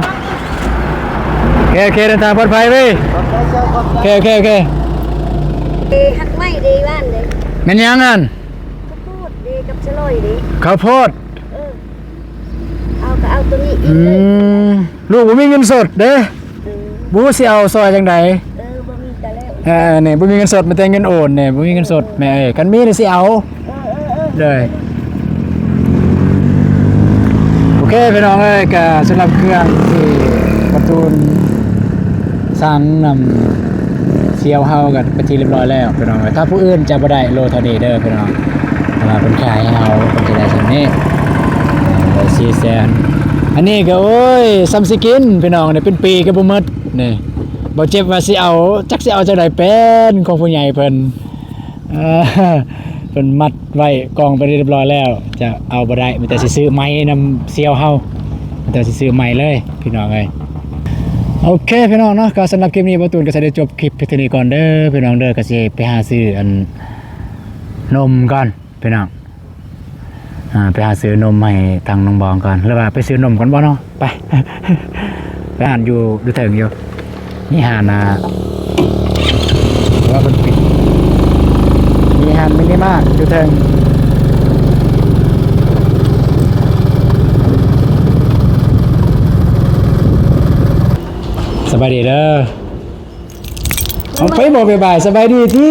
ໂອເຄ ໂອເຄ ເດີນທາງປອດໄພເວີຍ ໂອເຄ ໂອເຄ ໂອເຄ ເອີ ຮັກໄມ້ເດ້ບ້ານເດ້ ແມ່ນຫຍັງຫັ້ນ ເຂົ້າໂພດເດ້ ກັບສະຫຼອຍເດ້ ເຂົ້າໂພດ ເອີ ເອົາກໍເອົາໂຕນີ້ອີກ ອືມ ເລີຍ ລູກບໍ່ມີເງິນສົດເດ້ ເອີ ບໍ່ຮູ້ຊິເອົາຊ່ອຍຈັ່ງໃດ ເອີ ບໍ່ມີກໍແລ້ວ ເອີ ນີ້ບໍ່ມີເງິນສົດ ມີແຕ່ເງິນໂອນນີ້ ບໍ່ມີເງິນສົດແມ່ເອີຍ ຄັນມີນີ້ຊິເອົາ ເອີ ເອີ ເອີ ເລີຍ ໂອເຄ ພີ່ນ້ອງເອີຍ ກະສຳລັບເຄື່ອງທີ່ປະຕູນສັ່ງນຳສ່ຽວເຮົາ ກໍເປັນທີ່ລຽບຮ້ອຍແລ້ວ ພີ່ນ້ອງເອີຍ ຖ້າຜູ້ອື່ນຈະບໍ່ໄດ້ໂລເທົ່ານີ້ເດີ ພີ່ນ້ອງ ແຕ່ວ່າເພິ່ນຂາຍໃຫ້ເຮົາ ເພິ່ນຈະໄດ້ສ່ຳນີ້ ໄດ້ສີ່ແສນ ອັນນີ້ກໍ ໂອ້ຍ ສ່ຳຊິກິນ ພີ່ນ້ອງ ເປັນປີກໍບໍ່ໝົດ ນີ້ ບໍ່ເຈັບວ່າຊິເອົາ ຈັກຊິເອົາຈັ່ງໃດ ເປັນຂອງຜູ້ໃຫຍ່ເພິ່ນ ເອີ ເພິ່ນມັດໄວ້ກອງໄປຮຽບຮ້ອຍແລ້ວ ຈະເອົາບໍ່ໄດ້ ມີແຕ່ຊິຊື້ໃໝ່ນຳສ່ຽວເຮົາ ມີແຕ່ຊິຊື້ໃໝ່ເລີຍ ພີ່ນ້ອງເອີຍ ໂອເຄ ພີ່ນ້ອງເນາະ ກໍສຳລັບຄລິບນີ້ ບ່າວຕູນກໍຊິໄດ້ຈົບຄລິບພຽງເທົ່ານີ້ກ່ອນເດີ ພີ່ນ້ອງເດີ ກໍຊິໄປຫາຊື້ອັນ ນົມກ່ອນ ພີ່ນ້ອງ ອ່າ ໄປຫາຊື້ນົມໃຫ້ທາງນ້ອງບອງກ່ອນ ຫຼືວ່າໄປຊື້ນົມກ່ອນບໍ່ເນາະ? ໄປ ໄປຮ້ານຢູ່ ຢູ່ເທິງຢູ່ ມີຮ້ານ ອ່າ ວ່າເພິ່ນປິດ ມີຮ້ານມິນິມາດຢູ່ເທິງ. ສະບາຍດີເດີ. ເອົາ ໄປບໍ່ບາຍບາຍ ສະບາຍດີຕິ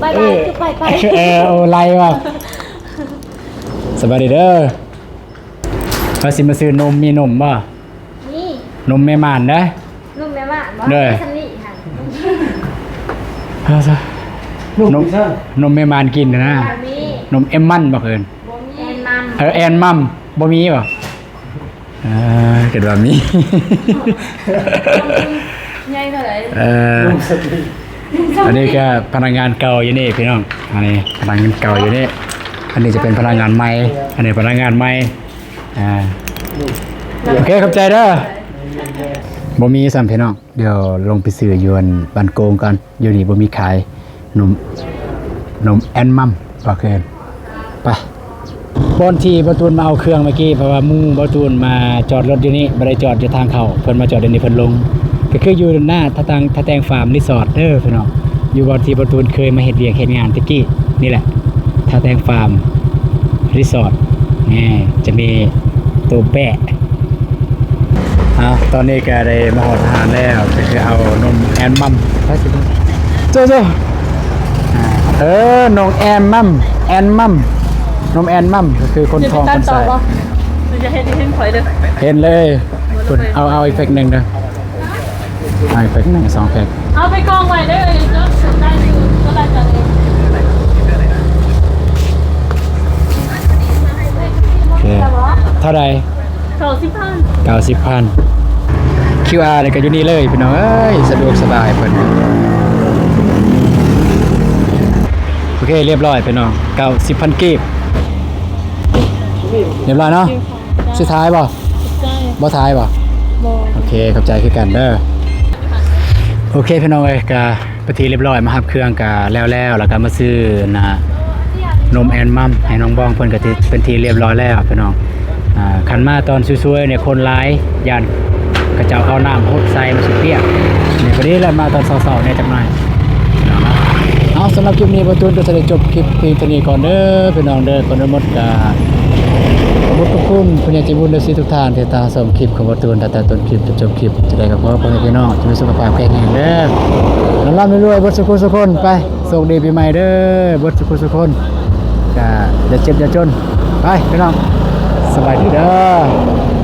ບາຍບາຍ ເອີ ຄືໄປໄປ ເອີ ໂອ້ ໄລ່ວ່າ ສະບາຍດີເດີ. ເຮົາຊິມາຊື້ນົມ ມີນົມບໍ່? ມີ ນົມແມ່ມ່ານເດ້. ນົມແມ່ມ່ານບໍ່? ເດີ ຊຳນີ້ຫັ້ນ ເອົາຊະ ນົມ ນົມແມ່ມ່ານກິນນະ ບໍ່ມີ ນົມແອມມັນບໍ່ເອີ້ນ? ບໍ່ມີ ແອນມັມ ເອີ ແອນມັມ ບໍ່ມີບໍ່? ເອີ ຄິດວ່າມີ ໃຫຍ່ເທົ່າໃດ? ເອີ ອັນນີ້ກໍພະນັກງານເກົ່າຢູ່ນີ້ພີ່ນ້ອງ ອັນນີ້ພະນັກງານເກົ່າຢູ່ນີ້ ອັນນີ້ຈະເປັນພະນັກງານໃໝ່ ອັນນີ້ພະນັກງານໃໝ່. ອ່າ ໂອເຄ ຂອບໃຈເດີ. ບໍ່ມີຊ້ຳພີ່ນ້ອງ ດຽວລົງໄປຊື້ຢູ່ອັນບ້ານໂກງກ່ອນ ຢູ່ນີ້ບໍ່ມີຂາຍ ນົມ ນົມແອນມັມ ວ່າຄື ໄປ ບ່ອນທີ່ບ່າວຕູນມາເອົາເຄື່ອງເມື່ອກີ້ ເພາະວ່າໝູ່ບ່າວຕູນມາຈອດລົດຢູ່ນີ້ ບໍ່ໄດ້ຈອດຢູ່ທາງເຂົ້າ ເພິ່ນມາຈອດຢູ່ນີ້ ເພິ່ນລົງ ກໍຄືຢູ່ໜ້າທ່າຕ່າງ ທ່າແຕງຟາມຣີສອດເດີພີ່ນ້ອງ ຢູ່ບ່ອນທີ່ບ່າວຕູນເຄີຍມາເຮັດວຽກເຮັດງານແຕ່ກີ້ນີ້ແຫຼະ ທ່າແຕງຟາມຣີສອດ ນີ້ຈະມີໂຕແປະ. ເອົາ ຕອນນີ້ກໍໄດ້ມາຮອດຮ້ານແລ້ວ ກໍຄືເອົານົມແອນມັມ ໂຈໂຈ ເອີ ນົມແອນມັມ ແອນມັມ ນົມແອນມັມ ກໍຄືຄົນທ້ອງຄົນໄສ້ ຢ່າໄປຕັດຕໍ່ບໍ່? ຢ່າເຮັດໃຫ້ເຫັນຂ້ອຍເດີ ເຫັນເລີຍ ເອົາ ເອົາອີກແພັກໜຶ່ງເດີ. ເອົາອີກແພັກໜຶ່ງ ສອງແພັກ ເອົາໄປກອງໄວ້ເດີ ເຈົ້າໄດ້ຢູ່ ເຈົ້າໄດ້ກັນເອງ. ໂອເຄ ເທົ່າໃດ? ເກົ້າສິບພັນ ເກົ້າສິບພັນ ຄິວອາ ນີ້ກໍຢູ່ນີ້ເລີຍພີ່ນ້ອງເອີຍ ສະດວກສະບາຍເພິ່ນ. ໂອເຄ ລຽບຮ້ອຍພີ່ນ້ອງ ເກົ້າສິບພັນກີບ ລຽບຮ້ອຍເນາະ. ຊິຖ່າຍບໍ່? ບໍ່ຖ່າຍບໍ່? ບໍ່. ໂອເຄ ຂອບໃຈຄືກັນເດີ. ໂອເຄພີ່ນ້ອງເອີຍ ກະເປັນທີ່ລຽບຮ້ອຍ ມາຮັບເຄື່ອງກະແລ້ວໆ ແລ້ວກະມາຊື້ນະ ນົມແອນມັມໃຫ້ນ້ອງບອງ ເພິ່ນກະເປັນທີ່ລຽບຮ້ອຍແລ້ວພີ່ນ້ອງ. ອ່າ ຄັນມາຕອນສວຍໆ ນີ້ຄົນຫຼາຍ ຢ້ານເຂົາເຈົ້າເອົານ້ຳຫົດໃສ່ ມັນຊິປຽກ. ນີ້ພໍດີແລ້ວ ມາຕອນເຊົ້າໆ ແດ່ຈັກໜ່ອຍ. ເອົາ ສຳລັບຄລິບນີ້ ບ່າວຕູນກໍຈະໄດ້ຈົບຄລິບພຽງເທົ່ານີ້ກ່ອນເດີພີ່ນ້ອງເດີ. ກ່ອນອື່ນໝົດກໍຂອບຄຸນຜູ້ໃຫຍ່ໃຈບຸນເອັຟຊີທຸກທ່ານ ທີ່ຕິດຕາມຊົມຄລິບຂອງບ່າວຕູນ ຕັ້ງແຕ່ຕົ້ນຄລິບຈົນຈົບຄລິບ. ຈັ່ງໃດກໍຂໍໃຫ້ພໍ່ແມ່ພີ່ນ້ອງຈົ່ງມີສຸຂະພາບແຂງແຮງເດີ ລ່ຳໆລວຍໆ ເບິດສູ່ຜູ້ສູ່ຄົນ. ໄປ ໂຊກດີປີໃໝ່ເດີ ເບິດສູ່ຜູ້ສູ່ຄົນ ກະຢ່າເຈັບຢ່າຈົນ. ໄປພີ່ນ້ອງ ສະບາຍດີເດີ.